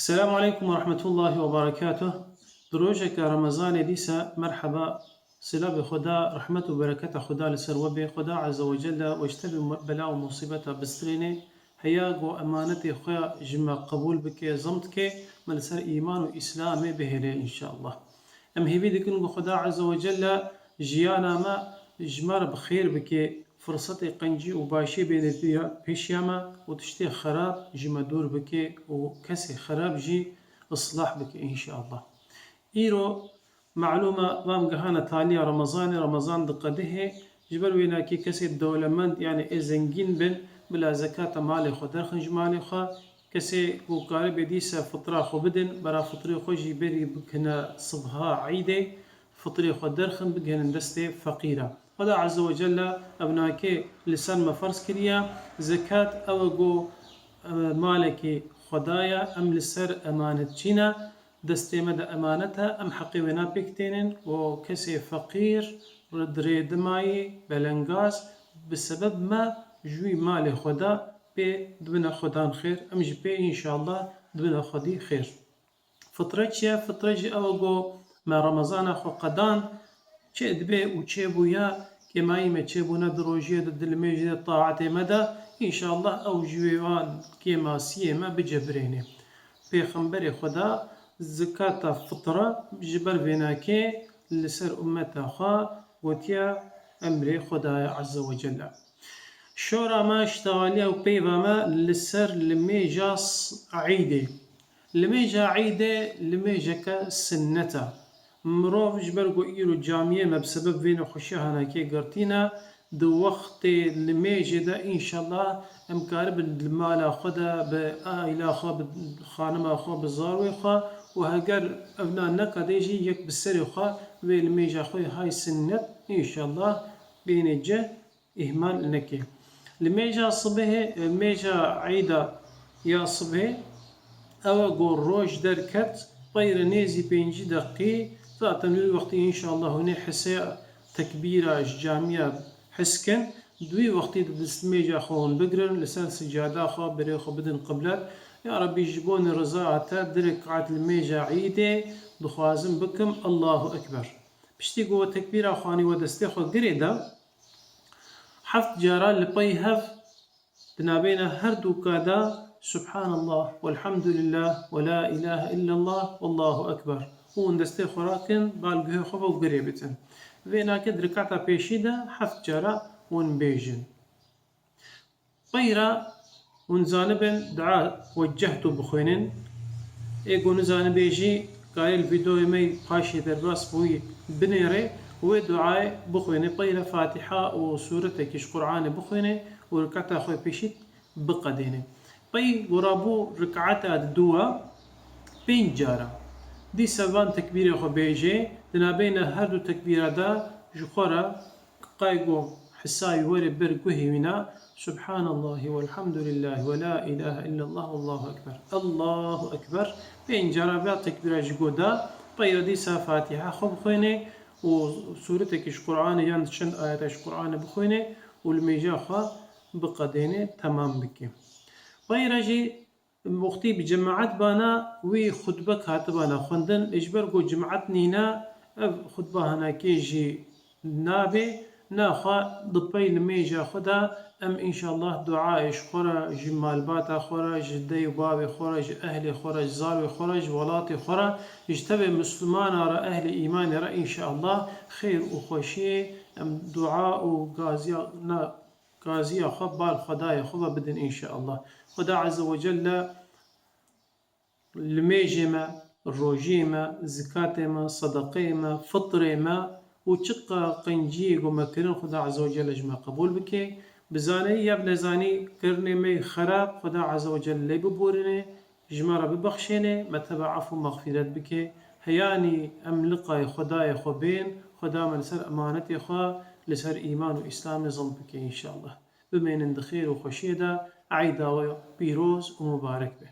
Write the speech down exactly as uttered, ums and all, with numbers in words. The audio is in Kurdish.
Selamu aleykum ve rahmetullahi ve berekatuh. Di rojeke Remezanê dîsa merheba, silavê Xweda, rehmet û bereketa Xweda li ser we bê. Xweda Azze ve Celle we ji tevî bela û musîbeta bistirêne. Heya ku emanetê xwe ji me qebûl bike, zimd ke, me li ser îman û îslamê bihêle înşallah. Em hêvî dikin ku Xweda Azze ve Celle jiyana me ji me re bi xêr bike, firsetê qencî û başiyê bêne pêya-, pêşiya me û tiştê xerab ji me dûr bike û kesê xerab jî islah bike înşallah. Îro malûm e, vam gihane taliya Remezanê, Remezan diqedihê, ji ber wênakê kesê dewlemend, yanî ê zengîn bin, bila zekata malê xwe derxin ji malê xwe, kesê ku karibê dîsa fitra xwe bidin, bera fitrê xwe jî berî bikine sibha Eîdê, fitrê xwe derxin bigihînin destê feqîra. Xweda Azze ve Celle ev nake li ser me ferz kiriye. Zekat ew e ku, e, malekî Xweda ye, em li ser emanetçî ne, destê me de emanet e, em heqê wê napêk tênin û kesê feqîr, dirê dimayî, belengaz, bi sebeb me ji wî malê Xweda pê dibine Xwedan xêr, em jî pê înşallah dibine Xwedî xêr. Fitre çi ye? Fitre jî ew e ku me Remezana xwe qedan, çi dibe û çêbûya, kêmayî me çêbûne di rojiyê de, di limêjê de, taetê me de, înşallah ew ji wê wan kêmasiyê me bicebirêne. Pêxemberê Xweda zekata fitra ji ber vênakê li ser ummeta xwe gotiye, emrê Xweda ye Azze ve Celle. Şora me, ştexaliya û peyva me li ser limêja s-, Eîdê. Limêja Eîdê limêjeke sinnet e. Mirov ji ber ku îro camiyê me bi sebeb vê nexweşiya hanakê girtîne, di wextê limêjê de înşallah em karibin li mala xwe de bi aîla xwe, bi xanima xwe, bi zarwê xwe û heger evna nekadê jî yek bi serê xwe vê limêja xwe hay sinnet înşallah bêne cih. Îhmal neke. Li mêja sibehê, mêja Eîda ya sibehê, ew e ku roj derket, peyre nêzî pêncî deqî, zaten wî wextî înşallah hûnê hisê tekbîra ji camiya hiskin, di wî wextî di dest mêja xwe hûn bigrin, li ser sicada xwe birê xwe bidin qiblet. Ya Rebbî, ji bo reza te du rekat li mêja Eîdê dixwazim bikim, Allahu Ekber. Piştî ku we tekbîra xwanî we destê xwe girê da, heft cara li pey hev di navbeyna her du ka de Subhanallah, Velhamdülillah, ve la ilahe illallah, Vallahu Ekber. Û hûn destê xwe rakin, bal guhê xwe ve û girê bitin. Vê nake di rikata pêşî de heft cara hûn bêjin. Peyra hûn zanibin dua weccehtu bixwînin. Ê ku nizanibê jî karê li vîdeoyê me paşê derbas bûyî binêrê û wê duayê bixwîne. Peyra Fatiha û sûretekî ji Qur'anê bixwîne û rikata xwe pêşît biqedêne. Pey ku rabû rikata di dû a pênc cara. Dîsa van tekbîrê xwe bêje, di navbeyna her du tekbîra de ji xwe re Qay ku hisayî were ber guhê wîna, Subhanallahi velhamdülillahi ve la ilahe illallah vallahu ekber. Allahu ekber. Pênc cara vê tekbîra ji go da, peyra dîsa Fatiha xwe bixwêne û sûretekî ji Qur'anê yan çend ayeta ji Qur'anê bixwêne û li mêja xwe biqedêne, temam bike. Peyra jî Wextî bi cemaet bana, wî xutbek hatibana xwendin, ji ber ku cemaet nîne, ev xutba hinekê jî nabe, naxwe di pey li mêja xwe de em înşallah duayê ji xwe re, ji malbata xwe re, ji dey û bavê xwe re, ji ehlê xwe re, ji zarwê xwe re, ji welatê xwe re, ji tevê Mislimana re, ehlê îmanê re înşallah xêr û xweşiyê em dua û gaziya na gaziya xwe bal Xwedayê xwe ve bidin înşeallah. Xweda Azze ve Celle limêjê me, rojiyê me, zikatê me, sedeqeyê me, fitrê me û çiqa qenciyê ku me kirin Xweda Azze ve Celle ji me qebûl bike. Bi zanî ya bi nezanî kirinê me yê xerab Xweda Azze ve Celle lê biborîne. Ji me re bibexşêne, me teva efû mexfîret bike. Heyanî em liqayê Xwedayê xwe bên, Xweda me li ser emanetê xwe, li ser îman û îslamê zil bike înşallah. Bimênin di xêr û xweşiyê de, eyda we pîroz û mubarek be.